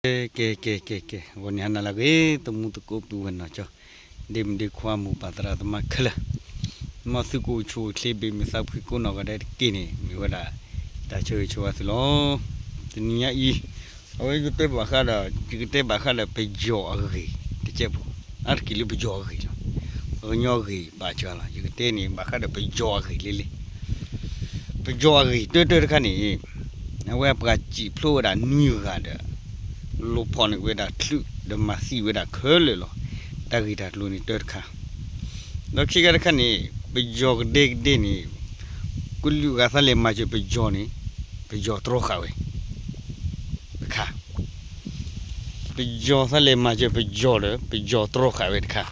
ကဲ ကဲ ကဲ ကဲ ကဲ ဂီၤန့ၣ်ဟါနၤလၢအဂ့ၤ သမူသကိးပုၢ်ဝဲၢ်နီၢ်ကၠီ ဒ့မုၣ်ဒ့ခွါ မိၢ်ပၢ်သရၣ်သမါခဲလၢာ်, မ်သုကအိၣ်ဆူၣ်အိၣ်ချ့ဘၣ်မုာ်သးဖှံကိးနီၢ်ဂၤဒဲးတက့ၢ်န့ၣ် မ့ၢ်ဝဲဒၣ် တၢ်ဆၢဂ့ၤဆၢဝါသုလီၤ. တနံၤညါအံၤ အဝဲယကတဲဘၣ်ဃးဒီး ယကတဲဘၣ်ဃးဒီးပယီၤအဂ့ၢ်တကဲးဖိ, အါတက့ၢ်လၢပယီၤအဂ့ၢ်လီၤ. ပှၤကညီအဂ့ၢ်ပာ်စှၤလီၤ. ယကတဲန့ၣ် ဘၣ်ဃးဒီးပယီၤအဂ့ၢ်လံလံ. ပယီၤအဂ့ၢ်တၢတၢတခါန့ၣ် အဝဲပှၤစံၣ်ဖျိဝဲဒၣ်နွံဂၤဒီး လူၤဖီၣ်န့ၢ်ဝဲဒၣ်ချုး ဒီးမၤသံဝဲဒၣ်ခဲလၢာ်လီၤ. တၢ်ဂ့ၢ်တၢ်ကျိၤန့ၣ်တၢတခါ, ဒီးခံခါတခါန့ၣ် ပယီၤကဒဲကဒဲန့ၣ် ကလုာ်ဂၤသးလဲၤမၤစၢၤပယီၤန့ၣ် ပယီၤတြီဃာ်ဝဲ တခါ, ပယီၤသးလဲၤမၤစၢၤပယီၤဒီး ပယီၤတြီဃာ်ဝဲတခါ,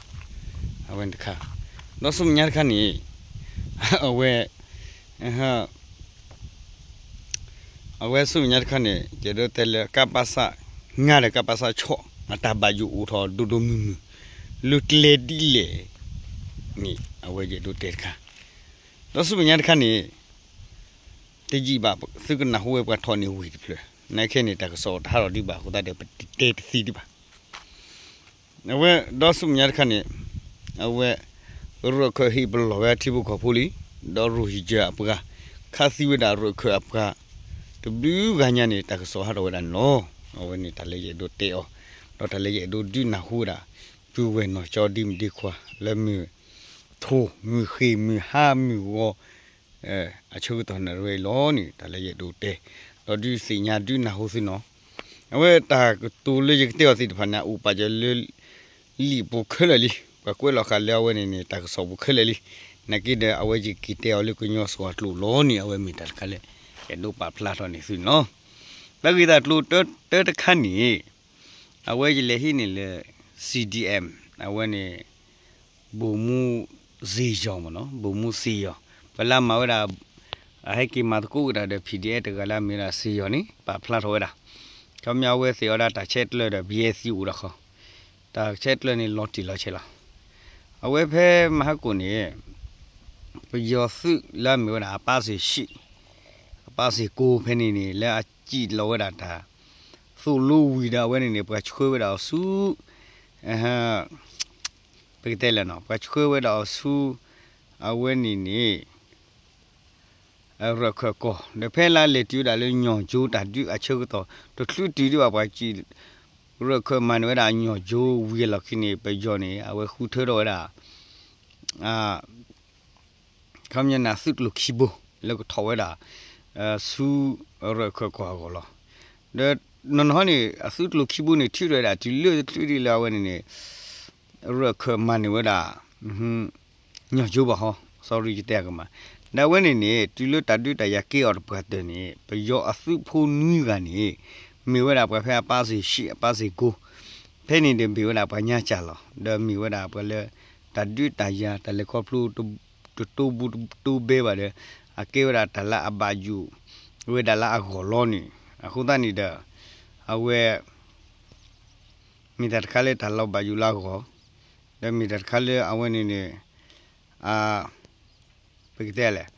အဝဲန့ၣ်တခါ, ဒီးဆူမဲာ်ညါတခါန့ၣ် အဝဲ အဝဲဆူမဲာ်ညါတခါန့ၣ် ယအဲၣ်ဒိးတဲလၢ ကပစ ငါဒီး ကပစ ဆီၣ် အတၢ်ဘၣ်ယိၣ်အိၣ်ထီၣ်ဒိၣ်ဒိၣ်မုၢ်မုၢ် လၢကျဲဒ်လဲၣ်န့ၣ် အဝဲယအဲၣ်ဒိးတဲတခါ, ဒီးဆူမဲာ်ညါတခါန့ၣ် တယံာ်ဘၣ် သုကနၢ်ဟူဝဲပှၤထီၣ်န့ၢ်ဝ့ၢ်တဖျၢၣ်, နာ်က့န့ၣ် တၢ်ကစီၣ်တဟးထီၣ်ဒံးဘၣ်အဃိသတးဒီး ပတတဲတသ့ဒံးဘၣ်. အဝဲဒီးဆူမဲာ်ညါတခါန့ၣ် အဝဲ ရၢၢ်ခၢၣ်ဟ့ၣ်ပလီၢ်ဝဲအထံဖိကီၢ်ဖိလံ, ဒီးရိၣ်ဟံၣ်ကၢအပှၤ ခးသံဝဲဒၣ်ရၢၢ်ခၢၣ်အပှၤ တဘျုးဂၤညါန့ၣ် တၢ်ကစီၣ်ဟးထီၣ်ဝဲဒၣ်န့ၣ်လီၤ. အဝဲန့ၣ်တၢ်လၢယအဲၣ်ဒိးတဲအီၤ, ဒီးတၢ်လၢယအဲၣ်ဒိးဒုးနၢ်ဟူဝဲဒၣ် ပုၢ်ဝဲၢ်နီၢ်ကၠီဒ့မုၣ်ဒ့ခွါ လၢမုၢ်ထိၣ်မုၢ်ဃ့ၢ်မုၢ်ဟါမုၢ်ဂီၤ အဆၢကတီၢ်နၣ်ရံၣ်ဝဲအံၤလီၤန့ၣ် တၢ်လၢယအဲၣ်ဒိးတဲ, ဒီးဒုးသ့ၣ်ညါဒုးနၢ်ဟူသုနီၤ. အဝဲတၢ်ကတိၤလၢယကတဲအီၤသ့ၣ်တဖၣ်န့ၣ် အအိၣ်ပာ်စၢၤလၢ လံာ်ပူၤခဲလၢာ်လံ, ပှၤကွဲးလီၤဃာ်လၢအဝဲန့ၣ်န့ၣ် တၢ်ကစီၣ်ပူၤခဲလၢာ်လံ, နာ်က့ဒီး အဝဲယက့ၤတဲအီၤလၢကညီစှီၤအကျိာ်လီၤန့ၣ် အဝဲမ့ၢ်တၢ်တခါလၢ အဲၣ်ဒိးပာ်ဖျါထီၣ်န့ၢ်သုန့ၣ်လီၤ. တၢ်ဂ့ၢ်တၢ်ကျိၤတၢတခါန့ၣ် အဝဲယလဲၤဟံးန့ၢ်လၢ C D M အဝဲန့ၣ် ဗိုလ်မှူးဇေယျမ့ၢ်နီၤ, ဗိုလ်မှူးဇေယျ, ပှၤလၢအမၤဝဲဒၣ် အဟဲက့ၤမၤသကိးက့ၤတၢ်ဒီး P D F တဂၤလၢအမ့ၢ်ဝဲဒၣ်ဇေယျန့ၣ် ပာ်ဖျါထီၣ်ဝဲဒၣ်, ခီပညီအဝဲသ့ၣ်အီၤဒၣ်တၢ်ဆဲးကျၢဒီး ပယဲသံအိၣ်ဒီးဃီ, တၢ်ဆဲးကျၢန့ၣ်လီၤတံၢ်လီၤဆဲးလီၤ. အဝဲဖဲမဟါကိၣ်န့ၣ် ပယီၤသုးလၢအမ့ၢ်ဝဲဒၣ်အပၢ်စ့ၢ်ဆံး အပၢ်စ့ၢ်ကိၢ်ဖဲန့ၣ်န့ၣ် လၢအစံၣ်လီၤဝဲဒၣ်တၢ် သိၣ်လိဝံၤဒီးအဝဲန့ၣ်န့ၣ် ပှၤဆှၢဝဲဒၣ်အီၤဆူ ပကတဲလဲၣ်နီၤ ပှၤဆှၢဝဲဒၣ်အီၤဆူ အဝဲန့ၣ်န့ၣ် ရၢၢ်ခၢၣ်ကီၢ် ဒီးဖဲလၢလဲၤတုၤဝဲဒၣ်လၢညီၣ်ကၠိတၢ်ဒုးအဆၢကတီၢ် တချုးတုၤဒံးဘၣ်ပှၤစံၣ် ရၢၢ်ခၢၣ်မၤန့ၢ်ဝဲဒၣ်ညီၣ်ကၠိဝံၤအလီၢ်ခံန့ၣ် ပယီၤန့ၣ် အဝဲဃုထၢထီၣ်ဝဲဒၣ် ခီပညီန့ၣ် အသုးကျိၤခံဘိ လၢကထီၣ်ဝဲဒၣ် ဆူရၢၢ်ခၢၣ်ကီၢ်အဂီၢ်လီၤ. ဒီးနီၢ်နီၢ်န့ၣ် အသုးကျိၤခံဘိန့ၣ် ထုးထီၣ်ဝဲဒၣ်တုၤလၢတချုးဒံးလၢအဝဲန့ၣ်န့ၣ် ရၢၢ်ခၢၣ်မၤန့ၢ်ဝဲဒၣ် ညီၣ်ကၠိဘၣ်ဟီ, sorry ယတဲအကမၣ်, ဒီးအဝဲန့ၣ်န့ၣ် တုၤလၢတၢ်ဒုးတၢ်ယၤကဲအီၤတပှၢ်တၢၢ်န့ၣ် ပယီၤအသုးဖိနွံဂၤန့ၣ် မ့ၢ်ဝဲဒၣ်ပှၤဖဲအပၢ်စ့ၢ်ဆံး အပၢ်စ့ၢ်ကိၢ်, ဖဲန့ၣ်ဒီးမ့ၢ်ဝဲဒၣ်ပှၤညါစၢ်လီၤ. ဒီးမ့ၢ်ဝဲဒၣ်ပှၤလၢ တၢ်ဒုးတၢ်ယၤတၢ်လဲၤခီဖျိ တတိၢ်ဘူးတတိၢ်ဘဲဘၣ်ဒီး အကဲဝဲဒၣ်တၢ်လၢအဘၣ်ယိၣ်ဝဲဒၣ်လၢအဂီၢ်လီၤန့ၣ်, အဃိသတးန့ၣ်ဒီး အဝဲ မ့ၢ်တၢ်တခါလၢတၢ်လီၤဘၣ်ယိၣ်လၢအဂီၢ်, ဒီးမ့ၢ်တၢ်တခါလၢအဝဲန့ၣ်န့ၣ် ပကတဲလဲၣ်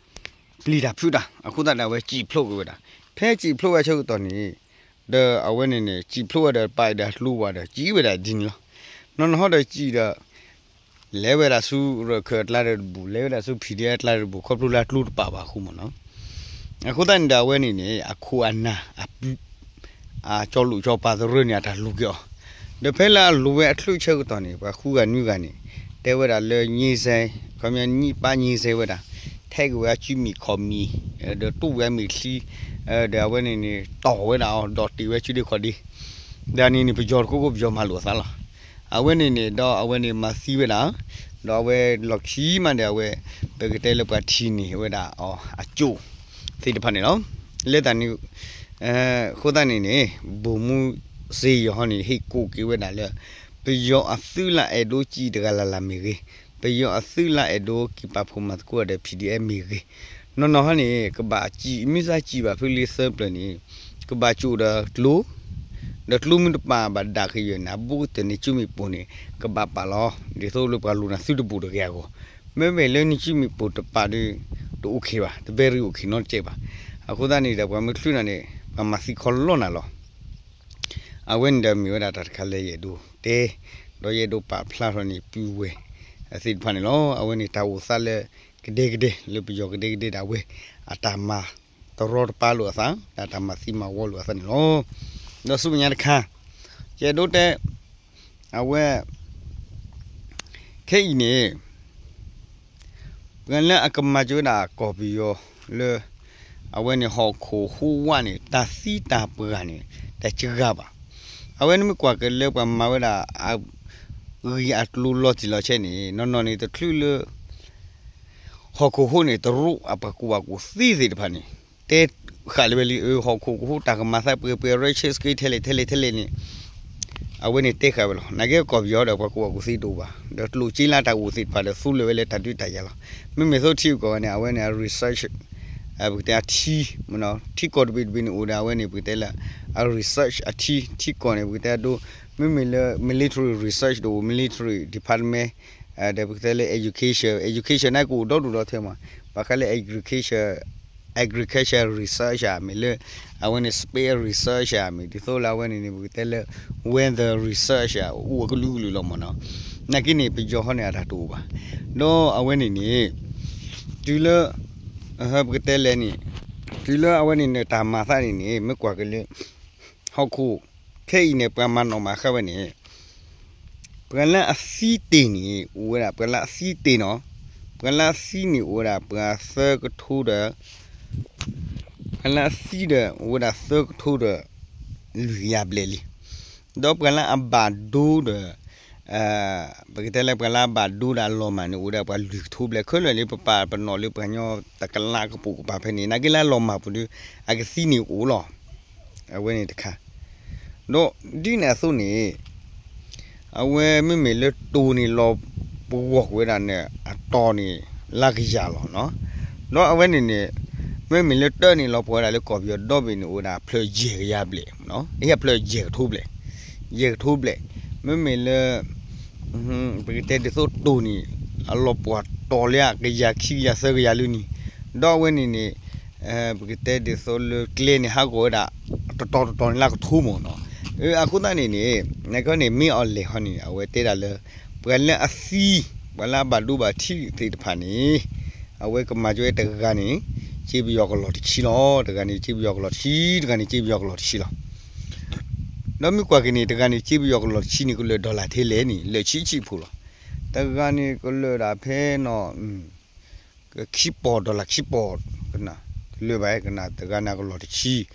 ပျံၤတၢ်ဖုးတၢ် အဃိသတးဒီးအဝဲစံၣ်ဖျိးက့ၤဝဲဒၣ်, ဖဲစံၣ်ဖျိးဝဲအဆၢကတီၢ်န့ၣ် ဒီးအဝဲန့ၣ်န့ၣ် စံၣ်ဖျိးဝဲဒီးပာ်အံၤဒီးကျိဝဲဒီး စံၣ်ဝဲဒၣ်ဒ်န့ၣ်လီၤ. နီၢ်နီၢ်ဟီဒီးစံၣ်ဒီး လဲၤဝဲဒၣ်ဆူရၢၢ်ခၢၣ်အကျါဒီးတဘူၣ်, လဲၤဝဲဒၣ်ဆူ P D F အကျါဒီးတဘူၣ်, ခီဖျိလၢအကျိတပာ်ဘၣ်အဃိမ့ၢ်နီၤ. အဃိသတးန့ၣ်ဒီးအဝဲန့ၣ်န့ၣ် အခိၣ်အနၢ် အပုၢ် အကၠီလိာ်ကၠီပၤသရၢန့ၣ် အတၢ်လူၤက့ၤအီၤ, ဒီးဖဲလၢအလူၤဝဲအချုးဆၢကတီၢ်န့ၣ် ပှၤဃုဂၤနွံဂၤန့ၣ် တဲဝဲဒၣ်လၢ ငြိမ်းချမ်း, ခီပညီ ညှိနှိုင်းပါ, ငြိမ်းချမ်း ဝဲဒၣ်, ထဲးက့ၤဝဲအစုမုၢ်ခီၣ်မုၢ်, ဒီးတူၢ်ဝဲအမဲာ်ချံ, ဒီးအဝဲန့ၣ်န့ၣ် တီၢ်ဝဲဒၣ်အီၤ ဒီးတ့ၢ်ဝဲစုဒ့ခီၣ်ဒ့, ဒီးန့ၣ်န့ၣ် ပယီၤတကိးကိး ပယီၤမၤလိာ်အသးလီၤ. အဝဲန့ၣ်န့ၣ် ဒီးအဝဲန့ၣ်မၤသံဝဲဒၣ်, ဒီးအဝဲလီၢ်ခံမးဒီးအဝဲ ပကတဲလၢပှၤထံၣ်န့ၢ်ဝဲဒၣ်အီၤအကၠိၣ်သ့ၣ်တဖၣ်န့ၣ်လီၤ. လၢတၢ်န့ၣ် အဃိသတးန့ၣ်န့ၣ် ဗိုလ်မှူးစ့ယီၤဟီန့ၣ် ဟ့ၣ်ကိးက့ၤဝဲဒၣ်လၢ ပယီၤအသုးလၢအဲၣ်ဒိးစံၣ်တဂၤလၢ်လၢ်မ့ၢ်ဂ့ၤ, ပယီၤအသုးလၢအဲၣ်ဒိးက့ၤပာ်ဖှိၣ်မၤသကိးဒီး P D F မ့ၢ်ဂ့ၤ, နီၢ်နီၢ်ဟီန့ၣ် ကဘၣ်စံၣ် မ့ၢ်စံၣ်ဘၣ်ဖုလံသၢပျၢၤန့ၣ် ကဘၣ်ကၠိၣ်ဒီးကျိ ဒီးကျိမ့ၢ်တပာ်ဘၣ်ဒၣ်ကယဲၢ်န့ၣ် အဘူးကတၢၢ်န့ၣ် စုမုၢ်ပိၢ်န့ၣ် ကဘၣ်ပာ်လီၤ. ဒ်သိးလၢပှၤလိၣ်နၤသုတဘူးတဂ့ၤအဂီၢ်, မ့မ့ၢ်လၢနစုမုၢ်ပိၢ်တပာ်ဒီး တအိၣ်ခ့ဘၣ်, တဘဲရံအိၣ်ခ့နီတစဲးဘၣ်. အဃိသတးန့ၣ်ဒီး ပှၤမ့ၢ်ချုးနၤန့ၣ် ပှၤမၤသံခီလီနၤလီၤ. အဝဲန့ၣ်ဒီးမ့ၢ်ဝဲဒၣ်တၢ်တခါလၢယအဲၣ်ဒိးတဲ, ဒီးယအဲၣ်ဒိးပာ်ဖျါထီၣ်န့ၣ် ပုၢ်ဝဲၢ်သ့ၣ်တဖၣ်န့ၣ်လီၤ. အဝဲန့ၣ်တၢ်အိၣ်သးလၢကဒဲကဒဲ လၢပယီၤကဒဲကဒဲဒၣ်ဝဲ အတၢ်မၤတရီတပါလိာ်အသး ဒီးတၢ်မၤသံမၤဝီလိာ်အသးန့ၣ်လီၤ. ဒီးဆူမဲာ်ညါတခါ ယအဲၣ်ဒိးတဲ အဝဲ ခဲအံၤန့ၣ် ပှၤလၢအကမၤစၢၤဝဲဒၣ်ကီၢ်ပယီၤလၢ အဝဲန့ၣ်ဟီၣ်ခိၣ်ဟူးဝးန့ၣ် တၢ်သံတၢ်ပှၢ်န့ၣ် တစှၤဘၣ်. အဝဲန့ၣ်မ့ၢ်ကွၢ်က့ၤလၢပှၤမၤဝဲဒၣ် အဂ့ၢ်အကျိၤလီၤတံၢ်လီၤဆဲးန့ၣ် နီၢ်နီၢ်န့ၣ်တချုးလၢ ဟီၣ်ခိၣ်ဟူးန့ၣ် တရူးအပှၤကူၣ်ဘၣ်ကူၣ်သ့သ့ၣ်တဖၣ်န့ၣ် တဲဃာ်လၢဝဲလံ အၢ ဟီၣ်ခိၣ်ကဟူးတၢ်ကမၤသးပှဲၤပှဲၤ ရဲၣ်ဆ့စက့ ထဲလဲၣ်ထဲလဲၣ်ထဲလဲၣ်န့ၣ် အဝဲန့ၣ်တဲဃာ်ဝဲလီၤ. နာ်က့ကီၢ်ပယီၤဒီးပှၤကူၣ်ဘၣ်ကူၣ်သ့တအိၣ်ဘၣ် ဒီးကျိၣ်စ့လၢတၢ်အိၣ်သ့ၣ်တဖၣ်ဒီးသူလၢာ်ဝဲလၢတၢ်ဒုးတၢ်ယၤလီၤ. မ့မ့ၢ်သိထံကီၢ်ဝဲန့ၣ် အဝဲန့ၣ်အ research ပကတဲအထံ ထံကီၢ်တဘ့ၣ်တဘ့ၣ်န့ၣ်အိၣ်ဒီးအဝဲန့ၣ် ပကတဲလၢ အ research အထံ ထံကီၢ်န့ၣ် ပကတဲအဒိ မ့မ့ၢ်လၢ military research တအိၣ် military department ဒီးပကတဲလၢ education, education န့ၣ်ကအိၣ်ဒီဒူၣ်ဒီထၢမး ဘၣ်ဃးလၢ agriculture, agriculture research ဧါ မ့ၢ်လၢ အဝဲန့ၣ် space research ဧါ မ့ၢ်ဒ်သိးလၢအဝဲန့ၣ်န့ၣ် ပကတဲလၢ weather research ဧါ အိၣ်အကလုာ်ကလုာ်လီၤမ့ၢ်နီၤ. နာ်က့န့ၣ် ပယီၤဟီန့ၣ်အတၢ်တအိၣ်ဘၣ်. ဒီးအဝဲန့ၣ်န့ၣ် တုၤလၢ ပကတဲလဲၣ်န့ၣ် တုၤလၢအဝဲန့ၣ်န့ၣ် တၢ်မၤသးန့ၣ်န့ၣ် မ့ၢ်ကွၢ်က့ၤလၢ ဟီၣ်ခိၣ် ခဲအံၤန့ၣ် ပှၤမၤနီၣ်မၤဃါဝဲန့ၣ် ပှၤလၢအသံတ့ၢ်န့ၣ် အိၣ်ဝဲဒၣ် ပှၤလၢအသံတ့ၢ်နီၤ, ပှၤလၢအသံန့ၣ်အိၣ်ဝဲဒၣ် ပှၤသၢကထိဒီး ပှၤလၢအသံဒီး အိၣ်ဝဲဒၣ်သၢကထိဒီး လွံၢ်ကယၤဘျဲၣ်လံ. ဒီးပှၤလၢအဘၣ်ဒိဒီး ပကတဲလၢပှၤလၢအဘၣ်ဒိဒီးအလီၤမၢ်န့ၣ် အိၣ်ဝဲဒၣ်ပှၤလွံၢ်ကထိဘျဲၣ် ခဲလၢာ်လၢပပာ်ပနီၣ်လၢပှၤကညီတကလးကပိာ်ကပၤဖဲန့ၣ် နာ်က့လၢအလီၤမၢ်ပူၤဒီး အကသံန့ၣ်အိၣ်လီၤ. အဝဲန့ၣ်တခါ ဒီးဒ်န့ၣ်အသိးန့ၣ် အဝဲမ့မ့ၢ်လၢတိၢ်န့ၣ်လီၤပဂီၢ်ကွံာ်ဝဲဒၣ်န့ၣ် အတီၢ်န့ၣ် လၢကယၤလီၤနီၤ. ဒီးအဝဲန့ၣ်န့ၣ် မ့မ့ၢ်လၢတၢန့ၣ်လီၤပှီၢ်ဝဲဒၣ်လၢကီၢ်ပယီၤဒီဘ့ၣ်န့ၣ် အိၣ်ဝဲဒၣ်ဖျၢၣ်ယဲၢ်ကယၤဘျဲၣ်, အဖျၢၣ်ယဲၢ်ကထိဘျဲၣ်, ယဲၢ်ကထိဘျဲၣ်. မ့မ့ၢ်လၢ ပကတဲဒ်သိးတိၢ်န့ၣ် အလီၤပှီၢ်တီၢ်လၢကယၤခံကယၤသၢကယၤလၢန့ၣ်, ဒီးအဝဲန့ၣ်န့ၣ် ပကတဲဒ်သိးလၢကျဲန့ၣ် ဟးဂီၤဝဲဒၣ် တတီၤတတီၤန့ၣ်လၢကထိမ့ၢ်နီၤ. အဃိသတးန့ၣ်န့ၣ် နကီန့ၣ် မ့ၢ်အီၤလဲၣ်ဟီန့ၣ် အဝဲတဲဒၣ်လၢ ပှၤလၢအသံ ပှၤလၢအဘၣ်ဒိဘၣ်ထံးသ့ၣ်တဖၣ်န့ၣ် အဝဲကမၤကၠိဝဲတဂၤန့ၣ် ကၠ့ပယီၤကလီၢ်တဆံလီၤ. တဂၤန့ၣ် ကၠ့ပယီၤကလီၢ်တဆံ, တဂၤန့ၣ် ကၠ့ပယီၤကလီၢ်တဆံလီၤ. ဒီးမ့ၢ်ကွၢ်က့ၤန့ၣ် တဂၤန့ၣ် ကၠ့ပယီၤကလီၢ်တဆံန့ၣ် ကလၢာ် dollar ထဲလဲၣ်န့ၣ် လၢာ်ဆံးဆံးဖိလီၤ. တဂၤန့ၣ် ကလၢာ်ဒၣ်ဖဲနီၤ ခံပီၢ် dollar ခံပီၢ်, ကနၣ် တလၢာ်ဘၣ် ကနၣ် တဂၤန့ၣ်ကလီၢ်တ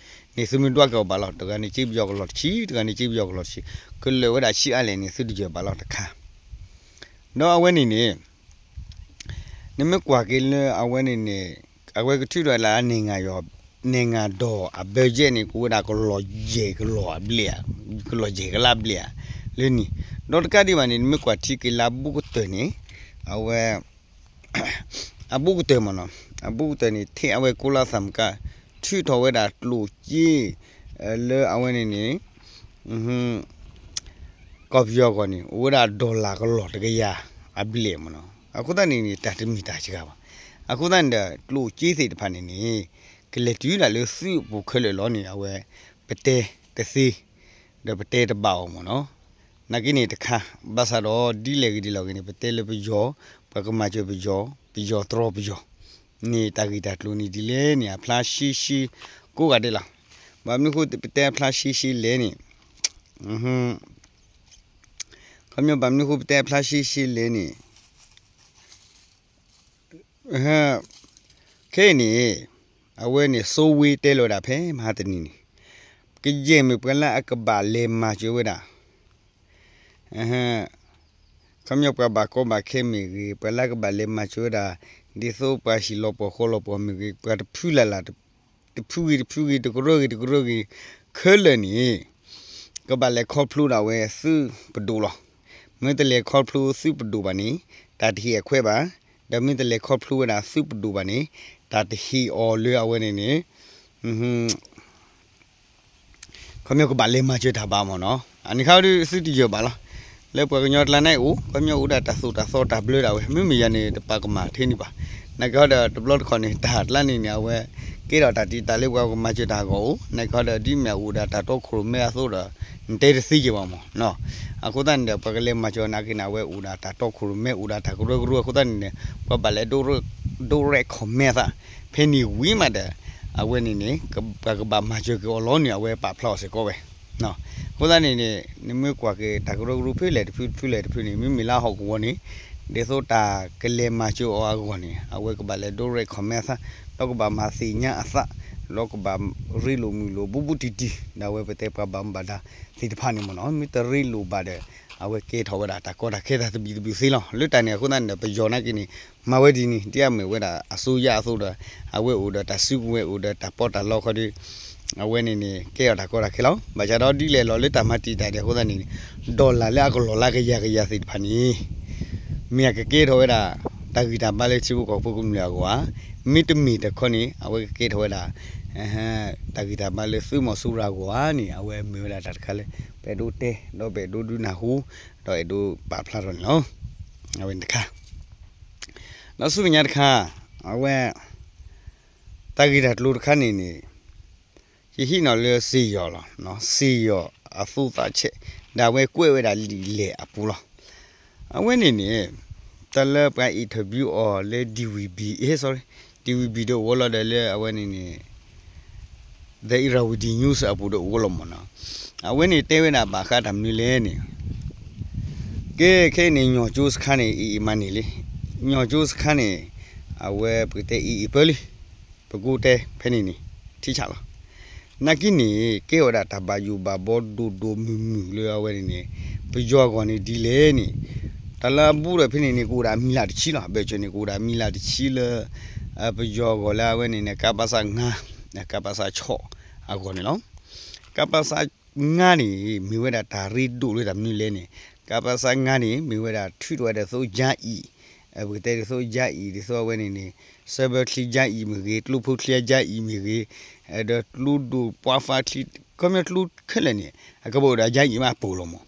ဆံန့ၣ် သုမ့ၢ်ဒွးက့ၤအီၤဘၣ်လီၤ. တဂၤန့ၣ် ကၠ့ပယီၤကလီၢ်တဆံ, တဂၤန့ၣ် ကၠ့ပယီၤကလီၢ်တဆံ, ကလၢာ်ဝဲဒၣ်ဆံးအါလဲၣ်န့ၣ် သုတယၢၢ်ဘၣ်လီၤတခါ. ဒီးအဝဲန့ၣ်န့ၣ် နမ့ၢ်ကွၢ်က့ၤလၢအဝဲန့ၣ်န့ၣ် အဝဲကထုးထီၣ်လၢအ နိုင်ငံတော် အ budget န့ၣ် ကအိၣ်ဝဲဒၣ်ကလီၢ်ယဲၢ်ကလီၢ်အဘျဲၣ်ဧါ, ကလီၢ်ယဲၢ်ကလးဘျဲၣ်ဧါ လၢန့ၣ်. ဒီးတကးဒံးဘၣ်န့ၣ် နမ့ၢ်ကွၢ်ထံက့ၤလၢအဘူးကတၢၢ်န့ၣ် အဝဲ အဘူးကတၢၢ်မ့ၢ်နီၤ, အဘူးကတၢၢ်န့ၣ် ထဲအဝဲကိလသးမက ထုးထီၣ်ဝဲဒၣ်ကျိၣ်စ့ လၢအဝဲန့ၣ်န့ၣ် ကီၢ်ပယီၤအဂီၢ်န့ၣ် အိၣ်ဝဲဒၣ် dollar ကလီၢ်တကယၤအဘျဲၣ်မ့ၢ်နီၤ. အဃိသတးန့ၣ်န့ၣ် တၢ်တမ့ၢ်တၢ်စှၤဘၣ်. အဃိသတးန့ၣ်ဒီး ကျိၣ်စ့သ့ၣ်တဖၣ်န့ၣ်န့ၣ် ကလဲၤတုၤဒၣ်လၢသုးအပူၤခဲလၢာ်လီၤန့ၣ် အဝဲ ပတဲတသ့ ဒီးပတဲတဘၣ်အီၤမ့ၢ်နီၤ. နာ်က့န့ၣ်တခါ ဘၣ်ဆၣ်ဒီးဒ်လဲၣ်ဂ့ၤဒ်လဲၣ်ဂ့ၤန့ၣ် ပတဲလၢပယီၤ ပှၤကမၤစၢၤပယီၤ ပယီၤတြီပယီၤန့ၣ် တၢ်ဂ့ၢ်တၢ်ကျိၤန့ၣ်ဒ်လဲၣ်န့ၣ် အဖျါရှဲရှဲကိးဂၤဒဲးလီၤ. ဘၣ်မနုၤဃိပတဲအဖျါရှဲရှဲလဲၣ်န့ၣ် ခီပညီဘၣ်မနုၤဃိပတဲအဖျါရှဲရှဲလဲၣ်န့ၣ် ခဲအံၤန့ၣ် အဝဲန့ၣ် စိဝ့တဲလီၤဝဲဒၣ်ဖဲမဟါတနံၤန့ၣ် ကယဲၢ်မ့ၢ်ပှၤလၢအကဘၣ်လဲၤမၤစၢၤဝဲဒၣ် ခီပညီပှၤဘၣ်ကီဘၣ်ခဲမ့ၢ်ဂ့ၤ ပှၤလၢအကဘၣ်လဲၤမၤစၢၤဝဲဒၣ် ဒ်သိးပှၤဟံၣ်လီၤပှီၢ်ဃီလီၤပှီၢ်မ့ၢ်ဂ့ၤ ပှၤတဖုလၢ်လၢ် တဖုဂ့ၤတဖုဂ့ၤ တကရၢဂ့ၤတကရၢဂ့ၤ ခဲလၢာ်န့ၣ် ကဘၣ်လဲၤခီဖျိဒၣ်ဝဲသုးပဒိၣ်လီၤ. မ့ၢ်တလဲၤခီဖျိသုးပဒိၣ်ဘၣ်န့ၣ် တၢ်တဟ့ၣ်အခွဲးဘၣ်, ဒီးမ့ၢ်တလဲၤခီဖျိဝဲဒၣ်သုးပဒိၣ်ဘၣ်န့ၣ် တၢ်တဟ့ၣ်အီၤလၢအဝဲန့ၣ်န့ၣ် ခီပညီကဘၣ်လဲၤမၤစၢၤတၢ်ဘၣ်မ့ၢ်နီၤ. အန့ၣ်ခါဒုးသုတယၢၢ်ဘၣ်လီၤ. လၢပှၤကညီတလါန့ၣ်အိၣ် ခီပညီအိၣ်ဒၣ်တၢ်သိၣ်တၢ်သီတၢ်ဘျၢဒၣ်ဝဲ မ့မ့ၢ်ယၤန့ၣ် တပာ်ကမၣ်ထဲန့ၣ်ဘၣ်. နာ်က့ဟီဒီးတဘျီတခီၣ်န့ၣ် တၢ်တလါန့ၣ်န့ၣ် အဝဲ က ကဲထီၣ်တၢ်တံာ်တာ်လၢပှၤကမၤစၢၤတၢ်အဂီၢ်အိၣ်, နာ်က့ဒီးဒ်မ့ၢ်အအိၣ်ဒီးတၢ်တီခိၣ်ရိၣ်မဲအသိးဒီး နတဲတသ့က့ၤဘၣ်မးနီၤ. အဃိသတးန့ၣ်ဒီး ပှၤကလဲၤမၤစၢၤနာ်က့န့ၣ် အဝဲအိၣ်ဒီးတၢ်တီခိၣ်ရိၣ်မဲ အိၣ်ဒီးတၢ်ကရၢကရိအဃိသတးန့ၣ်န့ၣ် ပှၤဘၣ်လဲၤ ဒိရဲၣ် comment အသး, ဖဲန့ၣ်ဝံၤမးဒီး အဝဲန့ၣ်န့ၣ် ပှၤကဘၣ်မၤစၢၤက့ၤအီၤလီၤန့ၣ် အဝဲပာ်ဖျါအီၤစ့ၢ်ကီးဝဲ အဃိသတးန့ၣ်န့ၣ် နမ့ၢ်ကွၢ်က့ၤတၢ်ကရၢကရိဖဲလဲၣ်တဖုတဖုလဲၣ်တဖုန့ၣ် မ့မ့ၢ်လၢဟီၣ်ကဝီၤန့ၣ် ဒ်သိးတၢ်ကလဲၤမၤစၢၤအီၤအဂီၢ်န့ၣ် အဝဲကဘၣ်လဲၤ ဒိရဲၣ် comment အသး, ဒီးကဘၣ်မၤသ့ၣ်ညါအသး, ဒီးကဘၣ်ရ့လိာ်မုာ်လိာ်ဘူးဘူးတံၢ်တံၢ် ဒီးအဝဲပတဲပှၤဘၣ်မူဘၣ်ဒါသ့ၣ်တဖၣ်န့ၣ်မ့ၢ်နီၤ မ့ၢ်တရ့လိာ်ဘၣ်ဒီး အဝဲကဲထီၣ်ဝဲဒၣ်တၢ်ကီတၢ်ခဲတၢ်သဘံၣ်သဘုၣ်သ့လီၤ. လၢတၢ်န့ၣ်အဃိသတးန့ၣ်ဒီး ပယီၤနာ်က့န့ၣ် မၤဝဲဒ်န့ၣ် ဒ်အမ့ၢ်ဝဲဒၣ်အစိုးရအသိးဒီး အဝဲအိၣ်ဒီးတၢ်စုကဝဲၤ အိၣ်ဒီးတၢ်ပီးတၢ်လီခီဒီး အဝဲန့ၣ်န့ၣ် ကဲထီၣ်တၢ်ကီတၢ်ခဲလီၤ. ဘၣ်ဆၣ်ဒီးဒ်လဲၣ်လီၤလၢတၢ်မၤတံာ်တာ်ဒ်အဃိသတးန့ၣ် dollar လၢအကလီၢ်လၢကယၤကယၤသ့ၣ်တဖၣ်န့ၣ် မ့ၢ်အကကဲထီၣ်ဝဲဒၣ် တၢ်ဂံၢ်တၢ်ဘါလၢထံဖိကီၢ်ဖိကမျၢၢ်အဂီၢ်ဧါ, မ့တမ့ၢ်တခီန့ၣ် အဝဲကကဲထီၣ်ဝဲဒၣ် တၢ်ဂံၢ်တၢ်ဘါလၢသုးမီၤစိရိၤအဂီၢ်ဧါန့ၣ် အဝဲမ့ၢ်ဝဲဒၣ်တၢ်တခါလၢ ပအဲၣ်ဒိးတဲ ဒီးပအဲၣ်ဒိးဒုးနၢ်ဟူ ဒီးအဲၣ်ဒိးပာ်ဖျါထီၣ်န့ၣ်လီၤ. အဝဲန့ၣ်တခါ ဒီးဆူမဲာ်ညါတခါ အဝဲ တၢ်ဂ့ၢ်တၢ်ကျိၤတခါန့ၣ်န့ၣ် ယဟံးန့ၢ်လၢစ့ၢ်ယီၤလီၤ. စ့ၢ်ယီၤအသူသးဆဲး ဒီးအဝဲကွဲးဝဲဒၣ်လံာ်လဲၢ်အပူၤလီၤ. အဝဲန့ၣ်န့ၣ် တၢ်လၢပှၤ interview အီၤလၢ DVB အ့ sorry, DVB ဒီးအိၣ်ဝဲလီၤဒီးလၢအဝဲန့ၣ်န့ၣ် The Irrawaddy News အပူၤဒီးအိၣ်ဝဲလီၤမ့ၢ်နီၤ. အဝဲန့ၣ်တဲဝဲဒၣ်ဘၣ်ဃးတၢ်မနုၤလဲၣ်န့ၣ် ကဲခဲအံၤန့ၣ် ညီၣ်ကၠိစခါန့ၣ် အံၤအံၤမၤန့ၢ်လံ. ညီၣ်ကၠိစခါန့ၣ် အဝဲပကတဲအံၤအံၤပၢလံ ပကိးတဲဖဲန့ၣ်န့ၣ် ထံဆးလီၤ. နာ်က့န့ၣ် ကဲဝဲဒၣ်တၢ်ဘၣ်ယိၣ်ဘၣ်ဘီဒိၣ်ဒိၣ်မုၢ်မုၢ်လၢအဝဲန့ၣ်န့ၣ် ပယီၤအဂီၢ်န့ၣ်ဒ်လဲၣ်န့ၣ် တၢ်လၢအဘူးဒီးဖဲန့ၣ်န့ၣ် ကအိၣ်ဒၣ်မံၤလၢ်တဆံလီၤ. အဘၢၣ်စၢၤန့ၣ် ကအိၣ်ဒၣ်မံၤလၢ်တဆံလၢ ပယီၤအဂီၢ်လၢအဝဲန့ၣ်န့ၣ် ကပစ ငါး, ကပစ ဆီၣ်အဂီၢ်န့ၣ်လီၤ. ကပစ ငါးန့ၣ် မ့ၢ်ဝဲဒၣ်တၢ်ရ့ဒိၣ်လၢတၢ်မနုၤလဲၣ်န့ၣ် ကပစ ငါးန့ၣ် မ့ၢ်ဝဲဒၣ်ထုးထီၣ်ဝဲဒၣ်သိးယါအံၤ ပကတဲဒ်သိးယါအံၤ ဒ်သိးအဝဲန့ၣ်န့ၣ် စဲဘၢချံယါအံၤမ့ၢ်ဂ့ၤ ကျိဖိချံယါအံၤမ့ၢ်ဂ့ၤ ဒီးကျိဒိၣ်ပှၤဖးချံ ခီပညီကျိခဲလၢာ်န့ၣ် အကဘၣ်အိၣ်ဒီးယါအံၤမးအပူၤလီၤမး.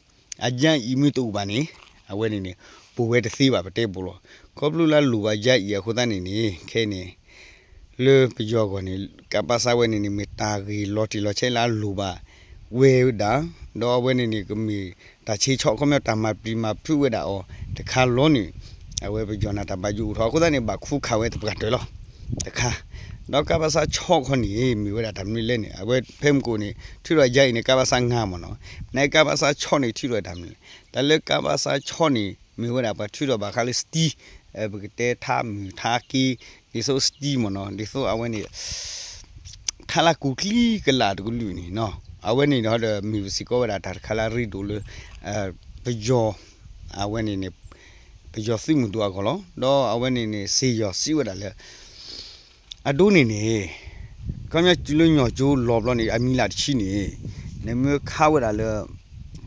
အယါအံၤမ့ၢ်တအိၣ်ဘၣ်န့ၣ် အဝဲန့ၣ်န့ၣ် ပူၤဝဲတသ့ဘၣ်ပတဲပူၤလီၤ. ခီဖျိလၢလိၣ်ဘၣ်ယါအံၤအဃိသတးန့ၣ်န့ၣ် ခဲအံၤန့ၣ် လၢပယီၤအဂီၢ်န့ၣ် ကပစ ဝဲန့ၣ်န့ၣ် မ့ၢ်တၢ်ဂ့ၢ်လီၤတံၢ်လီၤဆဲးလၢအလိၣ်ဘၣ်ဝဲဒၣ် ဒီးအဝဲန့ၣ်န့ၣ် ကမ့ၢ်တၢ်ဆ့ဆီၣ် ခီပညီတၢ်မၤပျံၤမၤဖုးဝဲဒၣ်အီၤတခါလီၤန့ၣ် အဝဲပယီၤန့ၣ်တၢ်ဘၣ်ယိၣ်အိၣ်ထီၣ်အဃိသတးန့ၣ် ဘၣ်ခူးခးဝဲသပှၢ်တၢၢ်လီၤ တခါ. ဒီးကပစ ဆီၣ်ခီန့ၣ် မ့ၢ်ဝဲဒၣ်တၢ်မနုၤလဲၣ်န့ၣ် အဝဲဖဲမုၢ်ကိၣ်န့ၣ် ထုးထီၣ်ယါအံၤန့ၣ် ကပစ ငါးမ့ၢ်နီၤ. နာ်ကပစ ဆီၣ်န့ၣ် ထုးထီၣ်တၢ်မနုၤလဲၣ်. တၢ်လၢကပစ ဆီၣ်န့ၣ် မ့ၢ်ဝဲဒၣ်ပှၤထုးထီၣ်ဘၣ်ဃးလၢ စတံ ပကတဲထါမုၢ်ထါက့ ဒ်သိးစတံမ့ၢ်နီၤ ဒ်သိးအဝဲန့ၣ် ထါလၢကူၣ်ချံကလာ်တကလုာ်န့ၣ်နီၤ အဝဲန့ၣ်ဒီးမ့ၢ်စ့ၢ်ကီးဝဲဒၣ်တၢ်တခါလၢအရ့ဒိၣ်လၢ ပယီၤ အဝဲန့ၣ်န့ၣ် ပယီၤသုးမုၢ်ဒိၣ်အဂီၢ်လီၤ. ဒီးအဝဲန့ၣ်န့ၣ် စ့ၢ်ယီၤစံးဝဲဒၣ်လၢ အဒိန့ၣ်န့ၣ် ခီပညီတုၤလၢညီၣ်ကၠိလီၤဘျီန့ၣ် အမံၤလၢ်တဆံန့ၣ် နမ့ၢ်ခးဝဲဒၣ်လၢ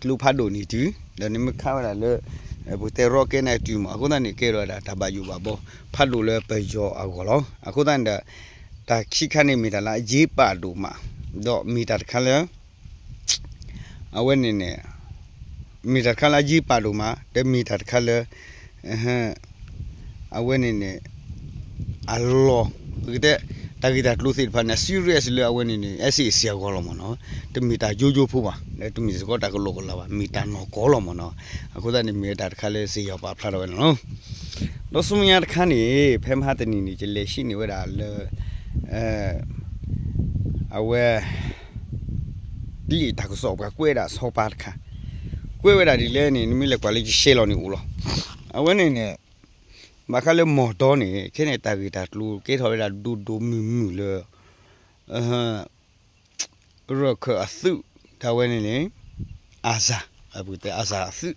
ကျိဖးဒိၣ်န့ၣ်တုၤ ဒီးနမ့ၢ်ခးဝဲဒၣ်လၢ ပကတဲရီကဲန့ၣ်တုၤမး အဃိသတးန့ၣ် ကဲထီၣ်ဝဲဒၣ်တၢ်ဘၣ်ယိၣ်ဘၣ်ဘီဖးဒိၣ်လၢပယီၤအဂီၢ်လီၤ. အဃိသတးန့ၣ်ဒီး တၢ်ခံခါန့ၣ်မ့ၢ်တၢ်လၢအယ့ပာ်ဒိၣ်မး ဒီးမ့ၢ်တၢ်တခါလၢ အဝဲန့ၣ်န့ၣ် မ့ၢ်တၢ်တခါလၢအယ့ပာ်ဒိၣ်မး ဒီးမ့ၢ်တၢ်တခါလၢ အဝဲန့ၣ်န့ၣ် အလီၢ် ပကတဲ တၢ်ဂ့ၢ်တၢ်ကျိၤသ့ၣ်တဖၣ်န့ၣ် အ serious လၢအဝဲန့ၣ်န့ၣ် SAC အဂီၢ်လီၤမ့ၢ်နီၤ. တမ့ၢ်တၢ်ယိယိဖိဘၣ် ဒီးတမ့ၢ်စ့ၢ်ကီးတၢ်ကလီကလီဘၣ် မ့ၢ်တၢ်နီၢ်ကီၢ်လီၤမ့ၢ်နီၤ. အဃိသတးန့ၣ် မ့ၢ်ဝဲတၢ်တခါလၢစ့ၢ်ယီၤပာ်ဖျါထီၣ်ဝဲန့ၣ်လီၤ. ဒီးဆူမဲာ်ညါတခါန့ၣ် ဖဲမဟါတနံၤန့ၣ် ယလဲၤဟံးန့ၢ်ဝဲဒၣ်လၢ အဝဲ ဒ်အံၤတၢ်ကစီၣ်ပှၤကွဲးဒၣ်ဆီပၤတခါ ကွဲးဝဲဒၣ်ဒ်လဲၣ်န့ၣ် နမ့ၢ်လဲၤကွၢ်လၢယရှဲလီၤန့ၣ်အိၣ်လီၤ. အဝဲန့ၣ်န့ၣ် ဘၣ်ဃးလၢမီၢ်တီန့ၣ် ခဲန့ၣ်တၢ်ဂ့ၢ်တၢ်ကျိၤကဲထီၣ်ဝဲဒၣ်ဒိၣ်ဒိၣ်မုၢ်မုၢ်လၢ ရၢၢ်ခၢၣ်အသုး တၢ်ဝဲန့ၣ်န့ၣ် အစၢ် ပကတဲအစၢ်အသုး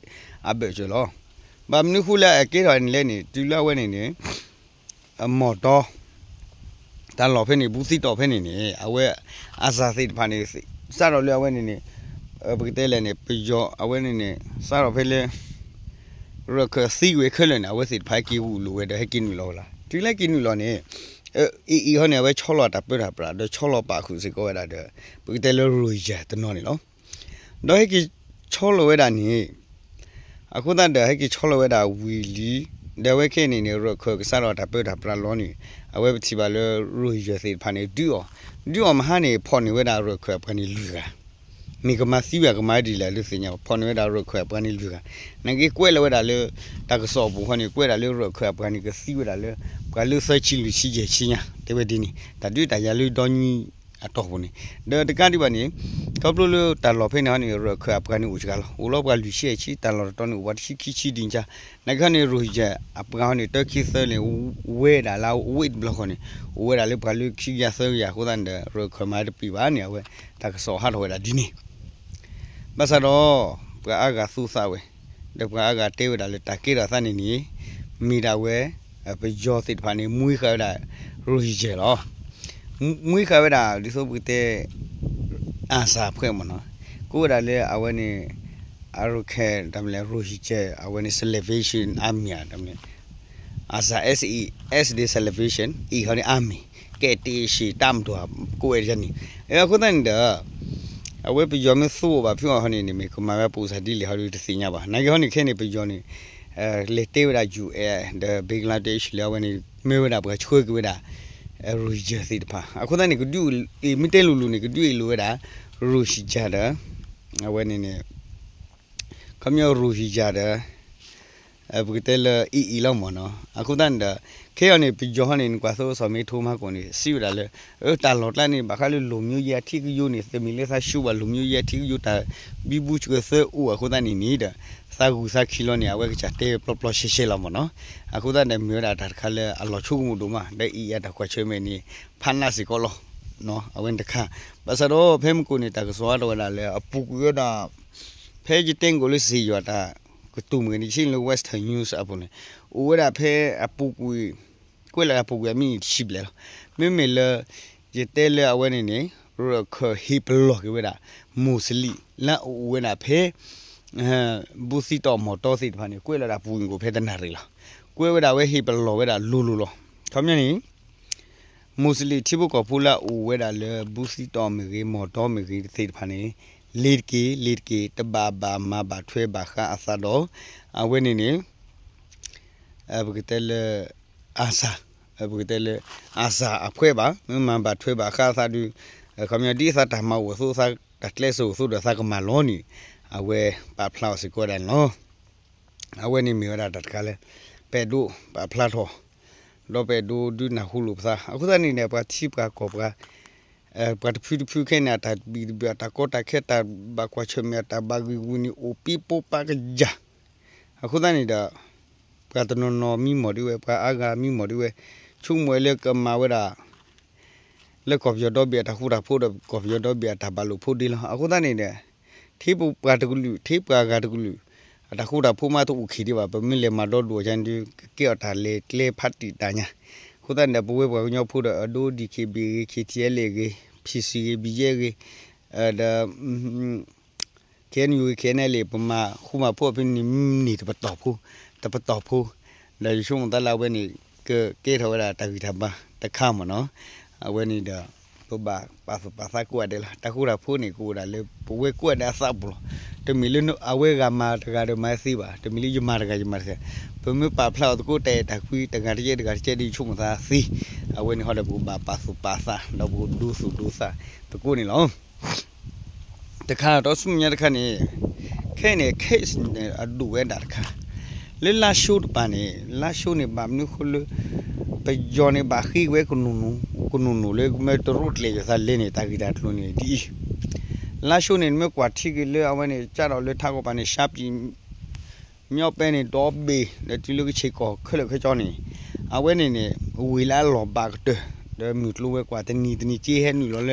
အဘၢၣ်စၢၤလီၤ. ဘၣ်မနုၤဃိလၢအကဲထီၣ်န့ၣ်လဲၣ်န့ၣ် တုၤလၢအဝဲန့ၣ်န့ၣ် အမီၢ်တီ တၢ်လီၢ်ဖဲန့ၣ် ဘူးသံတီၢ်ဖဲန့ၣ်န့ၣ် အဝဲ အစၢ်သ့ၣ်တဖၣ်န့ၣ် စးထီၣ်လၢအဝဲန့ၣ်န့ၣ် ပကတဲလဲၣ်န့ၣ် ပယီၤအဝဲန့ၣ်န့ၣ် စးထီၣ်ဖဲလၢ ရၢၢ်ခၢၣ်သံကွံာ်ခဲလၢာ်န့ၣ် အဝဲသ့ၣ်တဖၣ်ဟဲက့ၤဂုာ်လိာ်ဝဲဒီးဟဲက့ၤနုာ်လီၤဝဲလီၤ. တုၤလၢက့ၤနုာ်လီၤန့ၣ် အံၤအံၤဟီန့ၣ် အဝဲဆီလီၤတၢ်ပၢတၢ်ပြး ဒီးဆီလီၤပာ်ဃုာ်စ့ၢ်ကီးဝဲဒၣ်ဒီး ပကတဲလၢ ရိၣ်ယၢၢ် တနီၤန့ၣ်လီၤ. ဒီးဟဲက့ၤဆီလီၤဝဲဒၣ်န့ၣ် အဃိသတးဒီး ဟဲက့ၤဆီလီၤဝဲဒၣ်ဝံၤလံ ဒီးအဝဲခဲအံၤန့ၣ်န့ၣ် ရၢၢ်ခၢၣ်ကစးထီၣ်တၢ်ပၢတၢ်ပြးလီၤန့ၣ် အဝဲပထံၣ်ဘၣ်လၢ ရိၣ်ဟံၣ်ယၢၢ်သ့ၣ်တဖၣ်န့ၣ် ဒုးအီၤ, ဒုးအီၤမဟါန့ၣ် ဖီၣ်န့ၢ်ဝဲဒၣ်ရၢၢ်ခၢၣ်အပှၤန့ၣ်လွံၢ်ဂၤ, မ့ၢ်ကမၤသံဝဲကမၤဒ်လဲၣ်လၢသ့ၣ်ညါဘၣ်, ဖီၣ်န့ၢ်ဝဲဒၣ်ရၢၢ်ခၢၣ်အပှၤန့ၣ်လွံၢ်ဂၤ, နာ်က့ကွဲးလီၤဝဲဒၣ်လၢ တၢ်ကစီၣ်အပူၤဃီန့ၣ် ကွဲးဒၣ်လၢရၢၢ်ခၢၣ်အပှၤန့ၣ် ကသံဝဲဒၣ်လၢ ပှၤလၢသၢဆံလွံၢ်ဆံယဲၢ်ဆံညါ တဲဝဲဒ်န့ၣ် တၢ်ဒုးတၢ်ယၤလၢဒီနွံအတီၢ်ပူၤန့ၣ်, ဒီးတကးဒံးဘၣ်န့ၣ် ခီဖျိလၢတၢ်လီၢ်ဖဲန့ၣ်ဟီန့ၣ် ရၢၢ်ခၢၣ်အပှၤန့ၣ်အိၣ်စှၤလီၤ, အိၣ်လီၤပှၤလွံၢ်ဆံယဲၢ်ဆံ, တၢ်လီၢ်တတီၤန့ၣ် အိၣ်ပှၤတဆံခံဆံဒ်ညါ, နာ်က့ဟီန့ၣ် ရိၣ်ဟံၣ်ယၢၢ်အပှၤဟီန့ၣ် တၢခံသၢလၢ ဝဲဒၣ်လၢအဝ့ၢ်တဘျီဃီန့ၣ် အိၣ်ဝဲဒၣ်လၢပှၤလၢခံကယၤသၢကယၤအဃိသတးန့ၣ်ဒီး ရၢၢ်ခၢၣ်မၤတပံာ်ဘၣ်န့ၣ် အဝဲတၢ်ကစီၣ်ဟးထီၣ်ဝဲဒၣ်ဒ်န့ၣ် ဘၣ်ဆၣ်ဒီး ပှၤအါဂၤသူသးဝဲ, ဒီးပှၤအါဂၤတဲဝဲဒၣ်လၢတၢ်ကဲထီၣ်သးန့ၣ်န့ၣ် မ့ၢ်ဒၣ်ဝဲ ပယီၤသ့ၣ်တဖၣ်န့ၣ် မှံဃာ်ဝဲဒၣ် ရိၣ်ဟံၣ်ယၢၢ်လီၤ. မှံဃာ်ဝဲဒၣ် ဒ်သိးပကတဲ အၣ်စၣ်အဖှဲးမ့ၢ်နီၤ, ကိးဝဲဒၣ်လၢအဝဲန့ၣ် အရခဲ တၢ်မနုၤလဲၣ် ရိၣ်ဟံၣ်ယၢၢ် အဝဲန့ၣ် Salvation Army တၢ်မနုၤလဲၣ် အၣ်စၣ် S A S ဒီး Salvation အံၤဟီန့ၣ် Army ကဲတ့ၢ်ရှ့ၣ်တၢ်မတူၢ် ကိးဝဲဒ်န့ၣ်, အဃိသတးန့ၣ်ဒီး အဝဲပယီၤမ့ၢ်သူအီၤဘၣ်ဖုးအီၤဟီန့ၣ်န့ၣ် မ့ၢ်ကမၤဝဲပူၤစၢ်ဒ်လဲၣ်ဟီဒုးတသ့ၣ်ညါဘၣ်. နာ်က့ဟီန့ၣ်ခဲန့ၣ် ပယီၤန့ၣ် လဲၤတဲဝဲဒၣ် ယူၣ်အဲၣ် ဒီး ဘ့ကလါဒ့း လၢအဝဲန့ၣ် မ့ၢ်ဝဲဒၣ်ပှၤဆှၢက့ၤဝဲဒၣ် ရိၣ်ဟံၣ်ယၢၢ်သ့ၣ်တဖၣ် အဃိသတးန့ၣ် ကဒုးအံၤ မ့ၢ်တဲလိၤလိၤန့ၣ် ကဒုးအ့ၣ်လိာ်ဝဲဒၣ် ရိၣ်ဟံၣ်ယၢၢ်ဒီး အဝဲန့ၣ်န့ၣ် ခီပညီရိၣ်ဟံၣ်ယၢၢ်ဒီး ပကတဲလၢ အ့ၣ်အ့ၣ် လီၤမ့ၢ်နီၤ. အဃိသတးန့ၣ်ဒီး ခဲအံၤန့ၣ် ပယီၤဟီန့ၣ် နကွၢ်သိစီၤမ့ထိမဟါကိၣ်န့ၣ် စံးဝဲဒၣ်လၢ တၢ်လီၢ်ကျါန့ၣ် ဘၣ်ဃးလၢ လူမျိုးရေး အထံကယိန့ၣ် တမ့ၢ်လၢသးရှုံးဘၣ် လူမျိုးရေး အထံကယိ တၢ်ဘံဘူဆှၢသၢအိၣ်အဃိသတးန့ၣ်န့ၣ်ဒီး သးဂုာ်သးခံလီၤန့ၣ် အဝဲကစၢ်တဲပျီပျီရှဲရှဲလီၤမ့ၢ်နီၤ. အဃိသတးန့ၣ် မ့ၢ်ဝဲဒၣ်တၢ်တခါလၢအလီၤဆိကမိၣ်ဒိၣ်မး ဒီးအ့ၣ်အတၢ်ကွၢ်ဆၢၣ်မဲာ်န့ၣ် ဖးနးစ့ၢ်ကီးလီၤ. အဝဲန့ၣ်တခါ ဘၣ်ဆၣ်ဒီးဖဲမုၢ်ကိၣ်န့ၣ် တၢ်ကစီၣ်ဟးထီၣ်ဝဲဒၣ်လၢအပူၤကွံာ်ဝဲဒၣ် ဖဲယတဲကိးလၢစ့ၢ်ယွၤတၢ်ကတိၤမ့ၢ်ဂ့ၤန့ၣ် ယဆ့ၣ်လၢ Western News အပူၤန့ၣ် အိၣ်ဝဲဒၣ်ဖဲအပူၤကွံာ် ကွဲးလၢအပူၤကွံာ်အမံးနံးတဆံဘျဲၣ်လီၤ. မ့မ့ၢ်လၢ ယတဲလၢအဝဲန့ၣ်န့ၣ် ရၢၢ်ခၢၣ်ဟ့ၣ်ပလီၢ်က့ၤဝဲဒၣ် Muslim လၢအအိၣ်ဝဲဒၣ်ဖဲ ဘူးသံတီၣ်မီၢ်တီသ့ၣ်တဖၣ်န့ၣ် ကွဲးလီၤဒၣ်ပူၤကွံာ်ဖဲတနၣ်ရံၣ်လီၤ. ကွဲးဝဲဒၣ်ဝဲဟ့ၣ်ပလီၢ်ဝဲဒၣ်လိၤလိၤလီၤ. ခီပညီန့ၣ် Muslim ထံဖိကီၢ်ဖိလၢအအိၣ်ဝဲဒၣ်လၢ ဘူးသံတီၣ်မ့ၢ်ဂ့ၤ မီၢ်တီမ့ၢ်ဂ့ၤသ့ၣ်တဖၣ်န့ၣ် လ့ၤတက့ၢ် လ့ၤတက့ၢ် တဘၣ်ဘၣ်မၤဘၣ်ထွဲဘၣ်ဃးအသးဒီး အဝဲန့ၣ်န့ၣ် ပကတဲလၢ အၣ်စၣ် ပကတဲလၢ အၣ်စၣ်အဖှဲးဘၣ် မ့ၢ်မၤဘၣ်ထွဲဘၣ်ဃးအသးဒုး ခီပညီဒ်အသးတၢ်မၤအိၣ်အသိး သးတၢ်ကျဲစိၤအသိးဒီးသးကမၤလီၤန့ၣ် အဝဲပာ်ဖျါအီၤစ့ၢ်ကီးဝဲဒၣ်န့ၣ်လီၤ. အဝဲန့ၣ်မ့ၢ်ဝဲဒၣ်တၢ်တခါလၢ ပအဲၣ်ဒိးပာ်ဖျါထီၣ် ဒီးပအဲၣ်ဒိးဒုးနၢ်ဟူလိာ်ပသး အဃိသတးန့ၣ်န့ၣ် ပှၤထံပှၤကီၢ်ပှၤ ပှၤတဖုတဖုခဲန့ၣ် အတၢ်ဘံၣ်တဘုၣ် အတၢ်ကီတၢ်ခဲ တၢ်ဘၣ်ကွၢ်ဆၢၣ်မဲာ် အတၢ်ဘၣ်ဂံၢ်ဂူာ်န့ၣ် အိၣ်ပံပီပာ်ကယၤ အဃိသတးန့ၣ်ဒီး ပှၤတနီၤနီၤမံမီၢ်ဒ်ဝဲ ပှၤအါဂၤမံမီၢ်ဒ်ဝဲ ဆိကမိၣ်ဝဲလၢကမၤဝဲဒၣ် လၢကီၢ်ပယီၤဒီဘ့ၣ်အတၢ်ဃူတၢ်ဖိးဒီး ကီၢ်ပယီၤဒီဘ့ၣ်အတၢ်ဘၣ်လိာ်ဖိးဒ့လီၤ. အဃိသတးန့ၣ်ဒီး ထံပှၤတကလုာ် ထံပှၤဂၤတကလုာ် အတၢ်ဃူတၢ်ဖိးမးတအိၣ်ခံးဒံးဘၣ် ပမ့ၢ်လဲၤမၤဒီဒိၣ်အီၤဒုး ကကဲအီၤတၢ်လဲၤကျဲဖးတံာ်တၢ်ညါ အဃိသတးန့ၣ်ဒီး ပဝဲပှၤကညီဖိဒီး အဒိ D K B ဂ့ၤ K T L A ဂ့ၤ P C ဂ့ၤ B G ဂ့ၤ ဒီး K N U K N L A ပမၤဃူမၤဖိးအီၤဖဲန့ၣ် မ့ၢ်န့ၢ်တပတီၢ်ဖိ တပတီၢ်ဖိ ဒီးယဆိကမိၣ်သးလၢအဝဲန့ၣ် ကကဲထီၣ်ဝဲဒၣ်တၢ်ဂံၢ်တၢ်ဘါတခါမ့ၢ်နီၤ. အဝဲန့ၣ်ဒီး ပဘၣ်ပာ်သူၣ်ပာ်သးကိးဂၤဒဲးလီၤ. တၢ်ဃူတၢ်ဖိးန့ၣ် ကအိၣ်ဒၣ်လၢပဝဲကိးဂၤဒဲးအသးပူၤလီၤ. တမ့ၢ်လၢအဝဲဂၤမၤတဂၤဒီးမၤသ့ဘၣ်. တမ့ၢ်လၢယမၤတဂၤယမၤတဂၤ. ပမ့ၢ်ပာ်ဖျါအီၤသကိးတၢ်အဲၣ်တၢ်ကွံ တဂၤတကဲတဂၤတကဲဒီးယဆိကမိၣ်သးသ့. အဝဲန့ၣ်ဟီဒီး ပကဘၣ်ပာ်သူၣ်ပာ်သး ဒီးပကဒိသူၣ်ဒိသးသကိးန့ၣ်လီၤ. တခါဒီးဆူမဲာ်ညါတခါန့ၣ် ခဲအံၤန့ၣ် case န့ၣ် အဒိၣ်ဝဲဒၣ်တခါ လၢလါၡိတပၤန့ၣ် လါၡိန့ၣ် ဘၣ်မနုၤဃိလၢ ပယီၤန့ၣ် ဘၣ်ဃ့ဝဲကနိၣ်နိၣ် ကနိၣ်နိၣ်လၢ မ့ၢ်တရူးကျဲၤယိာ်သးလဲန့ၣ် တၢ်ဂ့ၢ်တၢ်ကျိၤန့ၣ်ဒ်အံၤ, လါၡိန့ၣ် နမ့ၢ်ကွၢ်ထံက့ၤလၢအဝဲန့ၣ် ကၢ်ထီၣ်လၢထးကီၢ်ပၤန့ၣ် ရှါပံၤ မၠီပဲန့ၣ် ဒီဘ့ၣ် ဒီးတုၤလၢကဆ့ၣ်ကီၢ်ခဲလၢာ်ခဲဆ့န့ၣ် အဝဲန့ၣ်န့ၣ် ဝ့ၢ်လၢအလီၢ်ဘၣ်ကတၢၢ် ဒီးမုၢ်ကျိၤဝဲၤကွာ်တနံၤတနံၤ က့ဟဲနုာ်လီၤလၢ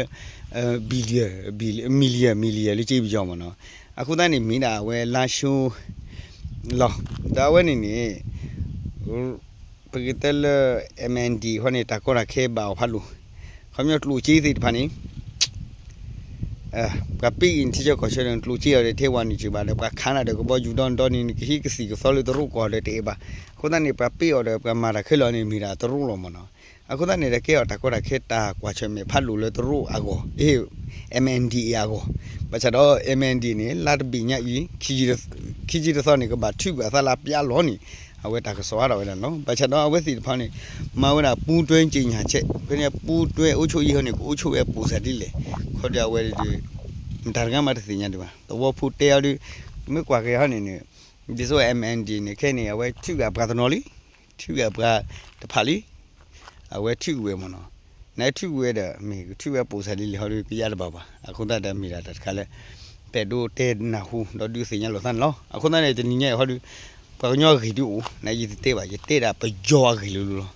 billion billion million million လၢက့ပယီၤမ့ၢ်နီၤ. အဃိသတးန့ၣ် မ့ၢ်ဒၣ်အဝဲလါၡိလီၤ. ဒီးအဝဲန့ၣ်န့ၣ် ပကတဲလၢ M N D ဃီန့ၣ် တၢ်ကီတၢ်ခဲဘၣ်အီၤဖးဒိၣ်, ခီပညီကျိၣ်စ့သ့ၣ်တဖၣ်န့ၣ် ပှၤပ့ၢ်အံၤထံဆၢကီၢ်ဆၢဒီး ကျိၣ်စ့အီၤဒီး ထဲဝဲနုာ်စံးဘၣ်ဒီး ပှၤခးနၤဒီးကဘီယူၤဒီနဒီန့ၣ် နကဟံးကသံၣ်ကသီလၢတရူးကီၢ်ဒီးတအဲၣ်ဘၣ်. အဃိသတးန့ၣ် ပှၤပ့ၢ်အီၤဒီး ပှၤမၤတၢ်ခဲလၢာ်န့ၣ် မ့ၢ်ဒၣ်တရူးလီၤမ့ၢ်နီၤ. အဃိသတးန့ၣ်ဒီး ကဲအီၤတၢ်ကီတၢ်ခဲတၢ်ကွၢ်ဆၢၣ်မဲာ်ဖးဒိၣ်လၢတရူးအဂီၢ်, အ့ M N D A အဂီၢ်, ဘၣ်ဆၣ်ဒီး M N D န့ၣ် လါတဘ့ၣ်ညါအံၤ ခံဆံတသီန့ၣ် ကဘၣ်ထုးကွံာ်အသးလၢအပျါလီၤန့ၣ်, အဝဲတၢ်ကစီၣ်အါထီၣ်ဝဲဒၣ်န့ၣ်လီၤ. ဘၣ်ဆၣ်ဒီးအဝဲသ့ၣ်တဖၣ်န့ၣ် မၤဝဲဒၣ်ပူတွဲက့ၤညၣ်ဆဲး ဖဲန့ၣ်ပူတွဲအိၣ်ဆိၣ်အံၤဟီန့ၣ် ကအိၣ်ဆိၣ်ဝဲအပူၤစၢ်ဒ်လဲၣ် ခီဒီးအဝဲဒၣ် မတၤတဂၤမးတသ့ၣ်ညါဒံးဘၣ် သဝီဖိတဲအီၤဒီး မ့ၢ်ကွၢ်က့ၤဟီန့ၣ်န့ၣ် ဒ်သိး MNDAA န့ၣ် ခဲန့ၣ် အဝဲထုးက့ၤအပှၤတနီၤလံ ထုးက့ၤအပှၤတဖၣ်လံ အဝဲထုးက့ၤဝဲမ့ၢ်နီၤ နထုးက့ၤဝဲဒီး မ့ၢ်ကထုးဝဲအပူၤစၢ်ဒ်လဲၣ်ဟီဒီး ကယါတဘၣ်ဘၣ် အဃိသတးဒီးမ့ၢ်ဒၣ်တၢ်တခါလၢ ပဲၣ်ဒိတဲနၢ်ဟူ ဒီးဒုးသ့ၣ်ညါလိာ်သးန့ၣ်လီၤ. အဃိသတးန့ၣ် တနံၤညါအံၤဟီဒီး ပှၤကညီအဂ့ၢ်ဒုးအိၣ် နယတတဲဘၣ် ယတဲဒၣ်ပယီၤအဂ့ၢ်လိၤလိၤလီၤ.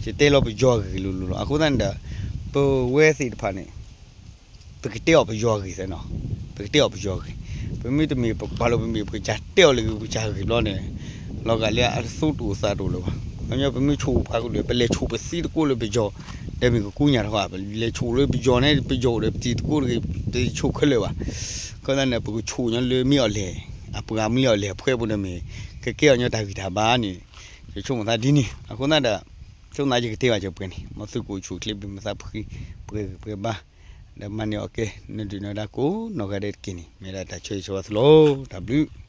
ယတဲလီၤပယီၤအဂ့ၢ်လိၤလိၤလီၤ. အဃိသတးန့ၣ်ဒီး ပဝဲသ့ၣ်တဖၣ်န့ၣ် ပကတဲအီၤပယီၤအဂ့ၢ်သ့နီၤ ပကတဲအီၤပယီၤအဂ့ၢ် ပမ့ၢ်တမ့ၢ်ပကွၢ်လီၤပမ့ၢ်ပကစၢ်တဲအီၤလၢပကစၢ်ဂ့ၢ်ဘျီန့ၣ် လီၤဂာ်လၢအတသူတအိၣ်သးတအိၣ်လၢၤဘၣ်. ခီပညီပမ့ၢ်ဆိၣ်ပှၤကလုာ် ပလဲၤဆိၣ်ပသံတကိးလၢပယီၤ ဒီးမ့ၢ်ကကူညၣ်တခီ ပလဲၤဆိၣ်လၢပယီၤန့ၣ် ပယီၤအိၣ်ဒီးပတံၤသကိးတဂ့ၤ တဆိၣ်ခဲလၢာ်ဘၣ်. ခီသတးန့ၣ် ပကဆိၣ်ညီလၢမ့ၢ်အီၤလဲၣ် အပှၤမ့ၢ်အီၤလဲၣ်အဖှဲဖိန့ၣ်မ့ၢ် ကကဲအီၤညီတၢ်ဂံၢ်တၢ်ဘါန့ၣ် ယဆိကမိၣ်သးဒ်န့ၣ် အဃိသတးဒီး ဆိကမိၣ်သးယကတဲဘၣ်စၢၤပှဲၤန့ၣ် မ်သုကအိၣ်ဆူၣ်အိၣ်ချ့ ပမ့ၢ်သးဖှံ ပှဲၤဂံၢ်ပှဲၤဘါ ဒီးမၤန့ၢ်အီၣ်ကဲ နဒုၣ်နဒါကိးနီၢ်ဂၤဒဲးတက့ၢ်န့ၣ် မ့ၢ်ဒၣ်တၢ်ဆၢဂ့ၤဆၢဝါသုလီၤ. တၢ်ဘျုး